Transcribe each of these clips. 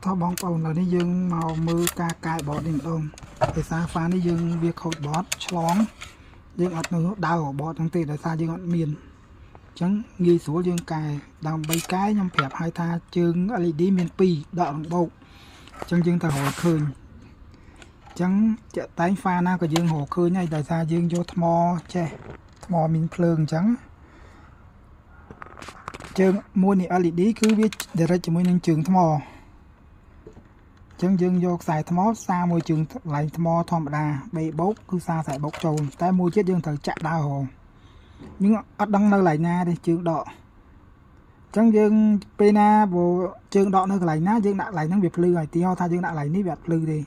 តោះបងប្អូនឥឡូវនេះយើងមកមើលការកែ board នេះម្ដងដោយសារហ្វានេះយើងវាខូច board ឆ្លងយើងអត់នៅដើរ board ហ្នឹងទេដោយសារយើងអត់មានអញ្ចឹងងាយស្រួលយើងកែដើម្បីកែខ្ញុំប្រាប់ឲ្យថាជើង LED មាន2ដកនិងបូកអញ្ចឹងយើងត្រូវរកឃើញអញ្ចឹងជាក់តែងហ្វាណាក៏យើងរកឃើញហើយដោយសារយើងយកថ្មចេះថ្មមានភ្លើងអញ្ចឹងជើងមួយនៃ LED គឺវា direct ជាមួយនឹងជើងថ្ម ចឹងយើងយកខ្សែថ្មសារមួយជើងកន្លែងថ្មធម្មតាបេបោកគឺសារខ្សែបោកចូលតែមួយទៀតយើងត្រូវចាក់ដើរហងយើងអត់ដឹងនៅកន្លែងណាទេជើងដកចឹងយើងពេលណាបើជើងដកនៅកន្លែងណាយើងដាក់កន្លែងហ្នឹងវាភ្លឺហើយទីហោថាយើងដាក់កន្លែងនេះវាអត់ភ្លឺទេ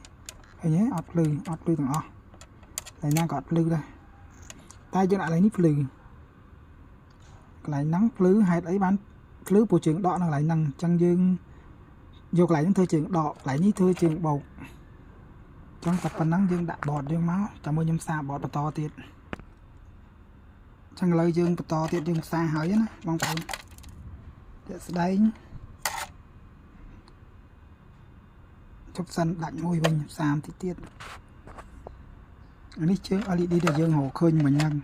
ឃើញទេអត់ភ្លឺអត់ភ្លឺទាំងអស់កន្លែងណាក៏អត់ភ្លឺដែរតែយើងដាក់កន្លែងនេះភ្លឺកន្លែងហ្នឹងភ្លឺហេតុអីបានភ្លឺព្រោះជើងដកនៅកន្លែងហ្នឹងអញ្ចឹងយើង យកកន្លែងហ្នឹងធ្វើជើងដកកន្លែងនេះធ្វើជើងបោកអញ្ចឹងតែប៉ុណ្ណឹងយើងដាក់ board យើងមកចាំមើលខ្ញុំសា board បន្តទៀតអញ្ចឹងឥឡូវយើងបន្តទៀតយើងសាហើយណាបងប្អូនជាក់ស្ដែងជប់សិនដាច់មួយវិញសាមតិចទៀតអានេះជើង LED ដែលយើងរកឃើញមិញហ្នឹង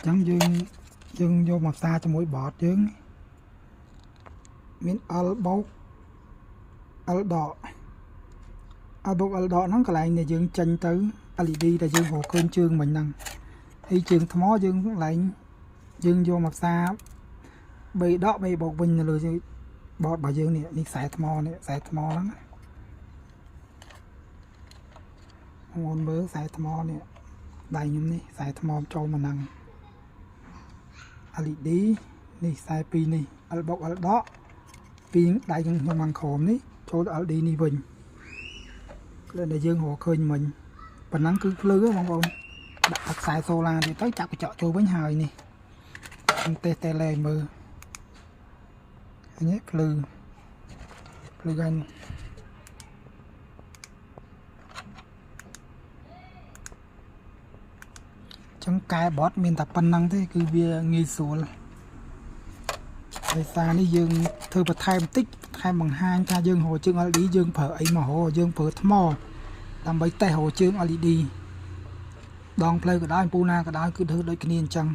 អញ្ចឹងយើងយើងយកមកសាជាមួយ board យើងមាន L បូក L ដក L បូក L ដកហ្នឹងកន្លែងដែលយើងចេញទៅ LED ដែលយើងរកឃើញជើងមិញហ្នឹងហើយជើងថ្មយើងកន្លែងយើងយកមកផ្សារ B ដក B បូកវិញនៅលើ board របស់យើងនេះនេះខ្សែថ្មនេះខ្សែថ្មហ្នឹងបងប្អូនមើលខ្សែថ្មនេះដៃខ្ញុំនេះខ្សែថ្មចូលមកហ្នឹង LED នេះខ្សែពីរនេះ L បូក L ដកពីរដៃខ្ញុំខាងក្រោមនេះចូលទៅ LD នេះវិញដែលយើងរកឃើញមិញប៉ុណ្ណឹងគឺភ្លឺហ៎បងប្អូនដាក់ខ្សែសូឡាទៀតទៅចាប់កញ្ចក់ចូលវិញហើយនេះខ្ញុំតេស្តតេឡេមើលឃើញទេភ្លឺភ្លឺហើយចឹងកែបតមានតែប៉ុណ្្នឹងទេគឺវាងាយស្រួលដោយសារនេះយើងធ្វើបន្ថែមបន្តិចបន្ថែមបង្ហាញថាយើងរកជើង LED យើងប្រើអីមករកយើងប្រើថ្មដើម្បីតេស្តរកជើង LED ដងផ្លូវក៏ដោយអំពូលណាក៏ដោយគឺធ្វើដូចគ្នាអញ្ចឹង